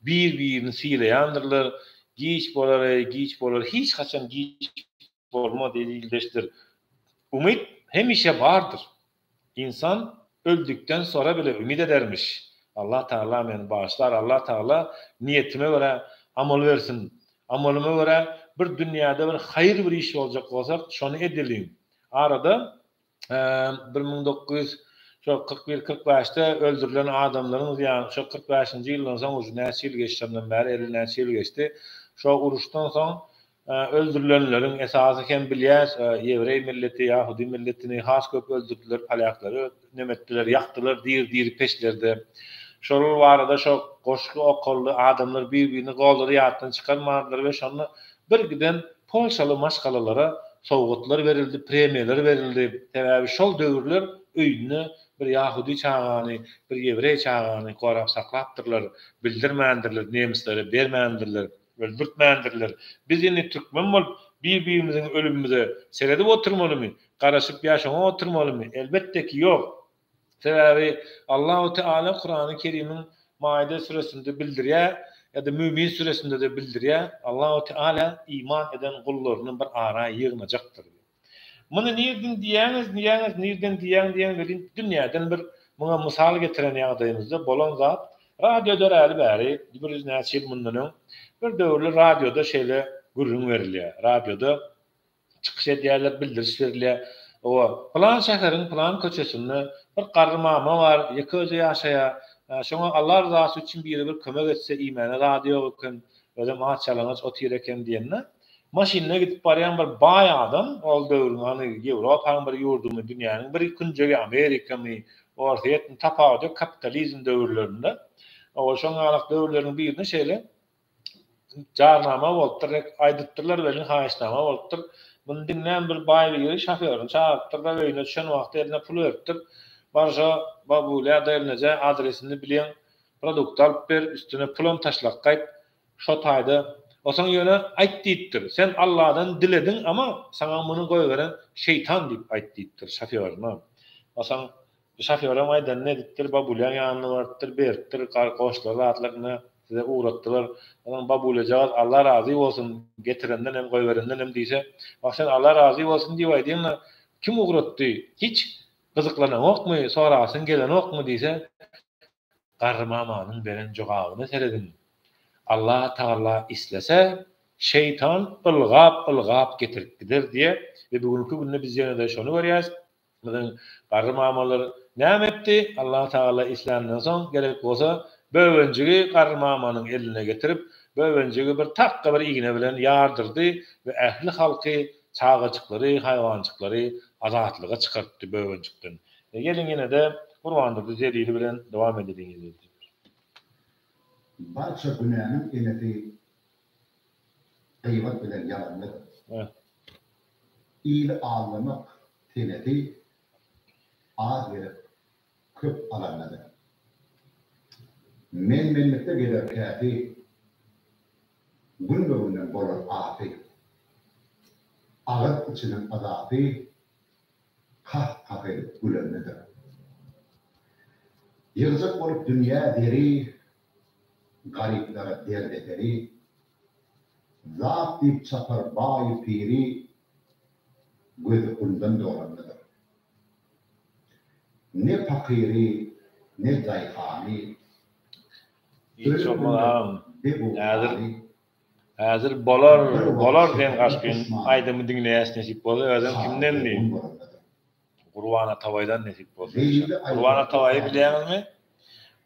bir-birini sylaýandyrlar. Giç bolar-eý, giç bolar, hiç haçan giç Bolmaz eziz ildeşler. Umyt hemişe bardyr. Ynsan öldükden sora bile umyt edermiş. Allah Tagala meni bagyşlar, Allah Tagala niýetime görä amal bersin. Amalyma görä bir dünýäde bir haýyr bir iş boljak bolsak şony edeliň. Arada 1900 şo 41 45-de öldürilen adamlaryň zyýany şo 45-nji ýyldan soň uje näçe ýyl geçdi şondan bäri 50 näçe ýyl geçdi. Şo uruşdan soň öldürilenleriň esasy hem bilýäs ýewreý milleti ýahudy milletini has köp öldürdiler polýaklary neme etdiler ýakdylar diri diri peçlerde. Şol barada şo goşgy okaldy adamlar bir birini goldady ýatdan çykarmandylar we şonda bir giden Polşaly maşgalalara sowgatlar berildi, premiýalar berildi. Sebäbi şol döwürler öýünde bir ýahudy çagany, bir ýewreý çagany gorap saklapdyrlar, bildirmändirler, nemislere bermändirler, öldürtmändirler. Biz indi türkmen bolup bir-birimiziň ölümimize seredip oturmalymy, garaşyp ýa şoňa oturmalymy? Elbetde ki, ýok. Sebäbi Allahu Teala Kurany Kerimiň Maide süresinde bildirýär ýa-da Mümin süresinde-de bildirýär, Allahu Teala iman eden gullaryny bir ara ýygnajakdyr diýip. Muny nirden diýýäňiz, diýýäňiz, nirden diýýäň diýen welin dünýäden bir muňa mysal getiren ýagdaýymyzda bolan zat radio döräli bäri bir ýüz näçe ýyl mundan öň bir döwürler radioda şeýle gürrüň berilýär. Radioda Çykyş edýärler, bildiriş berilýär. Hawa, pylan şäheriň pylan köçesinde bir garry mama bar, ýeke özi ýaşaýar. Şoňa Alla ryzasy üçin biri bir kömek etse, iýmäne zady ýok eken, özem aç-ýalaňaç otyr eken diýende, maşynda gidip barýan bir baý adam, ol döwrüň hany Ýewropanyň bir ýurdumy, dünýäniň bir künjegi Amerikamy, Orsýetmi tapawudy ýok kapitalizm döwürlerinde. Owa şoň ýalak döwürleriň birinde şeýle jarnama bolupdyr, aýdypdyrlar welin haýyşnama bolupdyr. Muny diňlän bir baý biri şofýoryny çagyrypdyr-da, öýüne düşen wagty eline pul beripdir. Bar şo babulýa gelneje adresini bilýäň, produkt alyp ber, üstüne pulam taşlap gaýt. Şo taýda Osaň ýöne aýt diýipdir. Sen Alladan dilediň, ama saňa muny goýberen şeýtan diýip aýt diýipdir şofýoryna. Osaň Şofýoram aýdanyny edipdir, babulýaň ýanyna barypdyr, beripdir, goşlar zatlaryny size ugratdylar. Onuň babulýajagaz Alla razy bolsun, getirenden hem, goýberenden hem diýse, Wah, sen Alla razy bolsun diýip aýdýaň-da, kim ugratdy, hiç gyzyklanaňokmy, sorasyň gelenokmy diýse, garry mamanyň beren jogabyna serediň, Alla Tagala islese, şeýtan ylgap-ylgap getirip gider diýe we bu günki günde biz ýene-de şony görýäs. Biziň garry mamalar näme etdi? Allah Tagala isländen soň, gerek bolsa, böwenjigi garry mamanyň eline getirip, böwenjigi bir takga bir igne bilen ýardyrdy we ähli halky, çagajyklary, haýwanjyklary azatlyga çykartdy böwenjikden. We geliň ýene-de Gurbandurdy Zelili bilen dowam edeliň eziz. Barça günäniň enesi gybat bilen ýalandyr. Ili aldamak seneti az berip, köp alandadyr. Men-menlikde geler käsi, Günbe-günden bolar asy. Agyz içiniň yzasy Kah-kah edip gülendedir. Ýygjak bolup dünýä zeri, Garyplara derdeseri, Zat diýip çapar baýy-piri, Gözi gumdan dolandadyr. Ne pakyry, ne daýhany, Hiç Ölüm bolmaz agam. günde Häzir beg-u hany, häzir bolar Bir wagt bolar sen çekerler gaşgyn duşmany, aýdymy diňleýäs nesip bolsa özem Çaga kimden diý. zergun bolandadyr. Gurban Atabaýdan nesip bolsa Zeýilli inşallah. Gurban aýdar Atabaýy otagy, bilýäňizmi?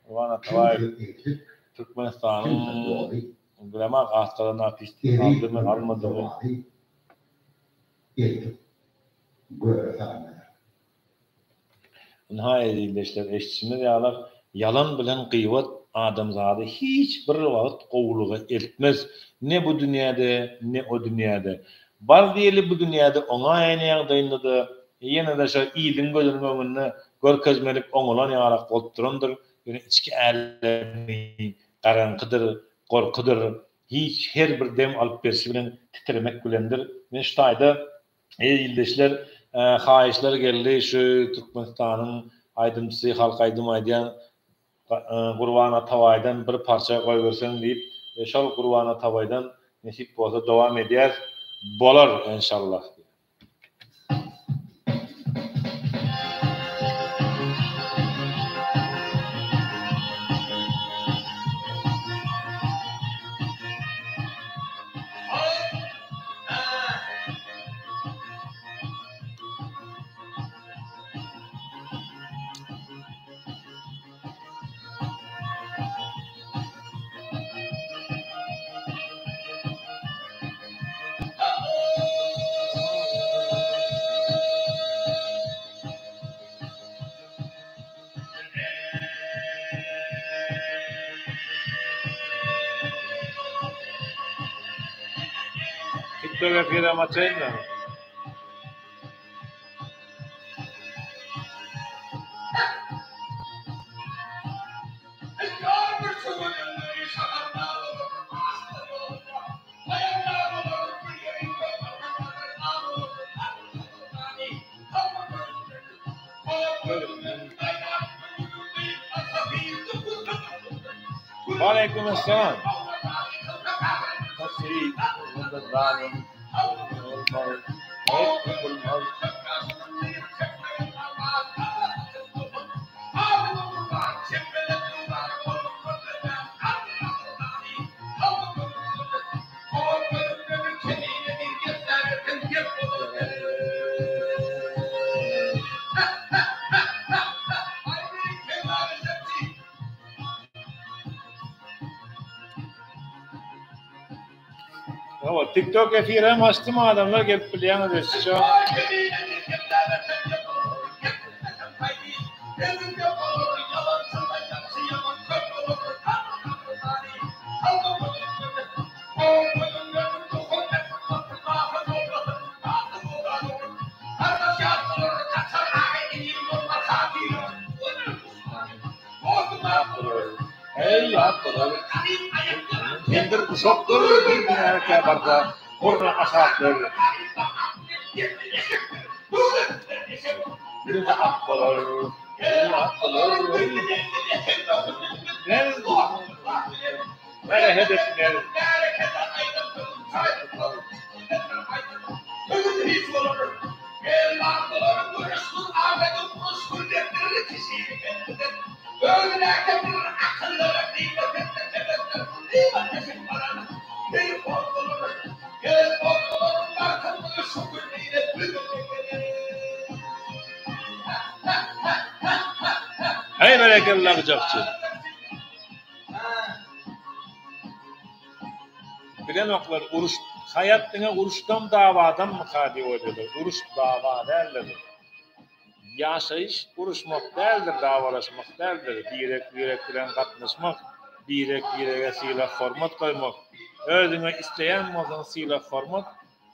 Gurban Atabaýew Kimdir egsik, Türkmenistanyň kimdir doly, bilemok at gazanan artisti Eziz aldymy ömrüň almadymy. zowaly, Eltip göre salandadyr. Ynha ezizleşler eşdişimiz ýaly ýalan bilen gyýbat adamzady hiç bir wagt gowulyga eltmez ne bu dünýäde ne o dünýäde. Bar diýeli bu dünýäde oňaýan ýagdaýynda-da ýene-de şo iliň gözüniň öňünde görkezmelik oňalan ýalak bolup durandyr, ýöne içki älemi garaňkydyr, gorkudyr, hiç her bir dem alyp berşi bilen titremek bilendir. Men şu taýda Eý ildeşler haýyşlar geldi şu Türkmenistanyň aýdymçysy halk aýdym aýdýan Gurban Atabaýdan bir parça goýberseň diýip we şol Gurban Atabaýdan nesip bolsa dowam edýäs bolar enşallah. TikTok efirem açaýynmy? Waleýkim essalam. Hawa, TikTok efirem açdym, adamlar gelip bilýäňiz eşitşe. Heý, at bolar. Kendir uşakdyr, bir günäkä barsa, burny aşakdyr. Diňe at bolar, diňe at bolar. Berehet etmez. Heý berekella gyjakçy. Bilenoklar uruş haýat diňe uruşdan dawadanmyka diýip oýlaýlar. Uruş dawa däldir. Ýaşaýyş uruşmak däldir dawalaşmak däldir. Birek birek bilen gatnaşmak, birek birege sylag hormat goýmak. Özüňe isleýän bolsaň sylag hormat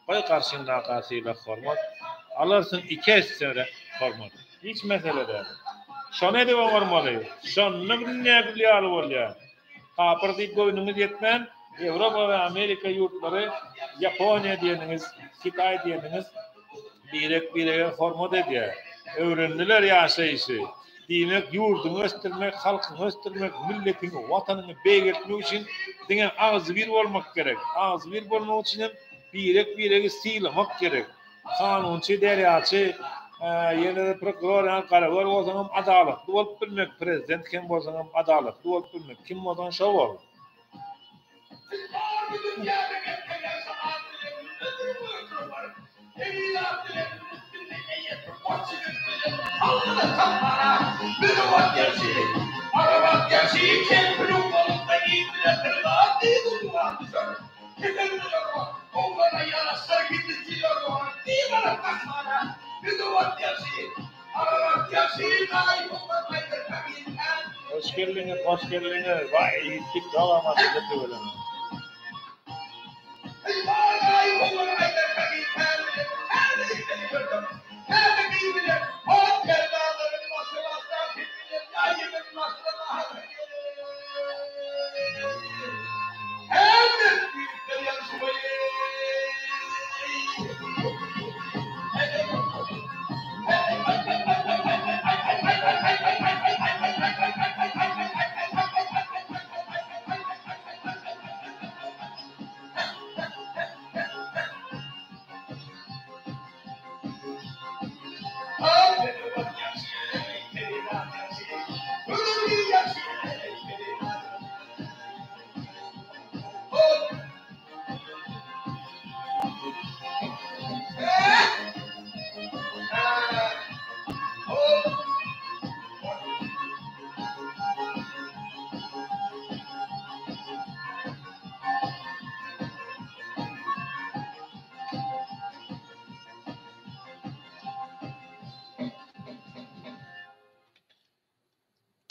goý garşyňdaka sylag hormat alarsyň iki esse hormat. Hiç mesele däl. Şony edip oňarmaly. Şonda dünýä gül ýaly bolýar. Kapyr diýip göwnüňiz ýetmän, Ýewropa we Amerika ýurtlary, Ýaponiýa diýeniňiz, Hytaý diýeniňiz birek-birege hormat edýär. Öwrendiler ýaşaýşy. Diýmek, ýurduňy ösdürmek, halkyňy ösdürmek, milletiňi, watanyňy beýgeltmek üçin diňe agzybir bolmak gerek. Agzybir bolmak üçin hem birek-biregi sylamak gerek. Kanunçy, derýaçy, ýene-de prokuror ýaly garagör bolsaňam adalatly bolup bilmek, prezident hem bolsaňam adalatly bolup bilmek, kim bolsaň şo bol. Hoş geldiňiz, hoş geldiňiz. Waý, ýitdik dowamatyna tüweleme.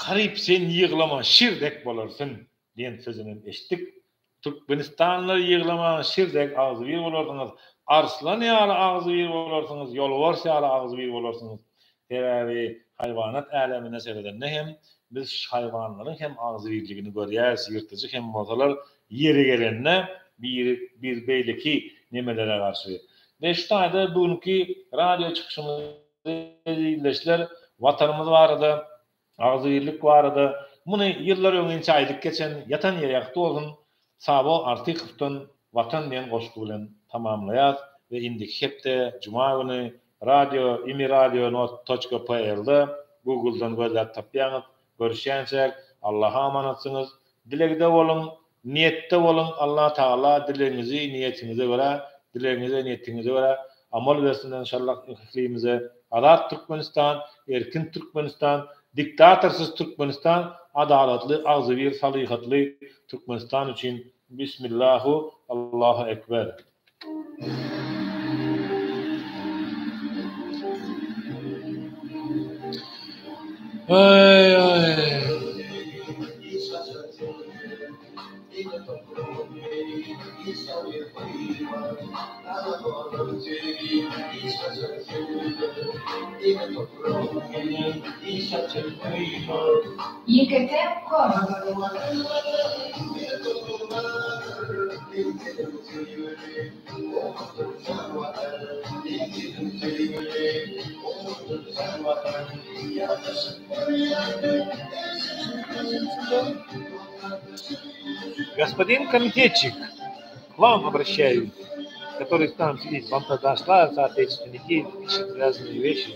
Garyp sen ýyglama şir dek bolarsyn diýen sözünem eşitdik. Türkmenistanlylar ýyglamaň şir dek agzybir bolarsyňyz. Arslan ýaly agzybir bolarsyňyz, ýolbars ýaly agzybir bolarsyňyz. Sebäbi haýwanat älemine seredende hem biz haýwanlaryň hem agzybirligini görýäris, ýyrtyjy hem bolsalar ýeri gelende biri bir beýleki nemelere garşy. We şu taýda bu günki radio çykyşymyzy ildeşler Watanymyz barada, agzybirlik barada muny ýyllar öňinçä aýdyp geçen ýatan ýeri ýagty bolsun Sabo Artykowdan Watan diýen goşgy bilen tamamlaýas we indiki hepde juma güni radio imiradio not toçka pl-da Google-dan gözläp tapýaňyz. Görüşýänçäk Allaha amanatsyňyz. Dilegde boluň, niýetde boluň, Allah Tagala dilegiňizi niýetiňize görä, dilegiňize niýetiňize görä amal bersin enşallah ählimize. Azat Türkmenistan, erkin Türkmenistan, diktatorsyz Türkmenistan, adalatly, agzybir, salyhatly Türkmenistan üçin Bismillahu, Allahu Ekber. Aý aý. Ýeke-täk kor. Господин комитетчик, к вам обращаюсь, который там сидит, вам-то дошла соотечественники, пишет разные вещи.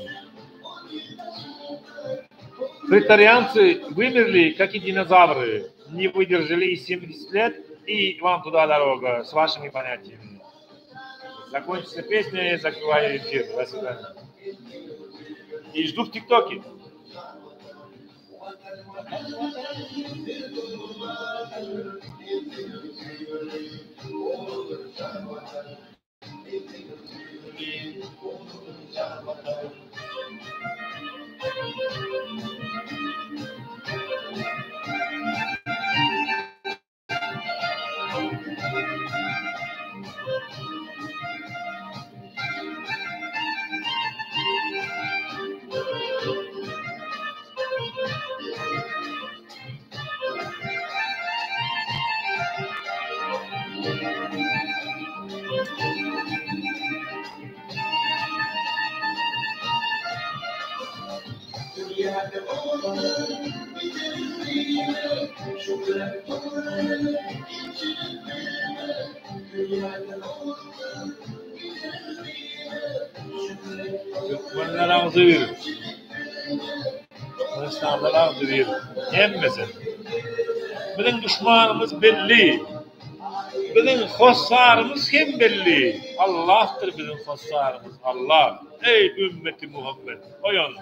Претарианцы вымерли, как и динозавры, не выдержали и 70 лет, и вам туда дорога с вашими понятиями. Закончится песня, я закрываю эфир. До свидания. И жду в ТикТоке. Türkmenler agzybir. Türkmenistanlylar agzybir. Hemmesi. Biziň duşmanymyz belli. Biziň hossarymyz hem belli. Allahdyr biziň hossarymyz, Allah. Eý ümmeti Muhammet, oýan!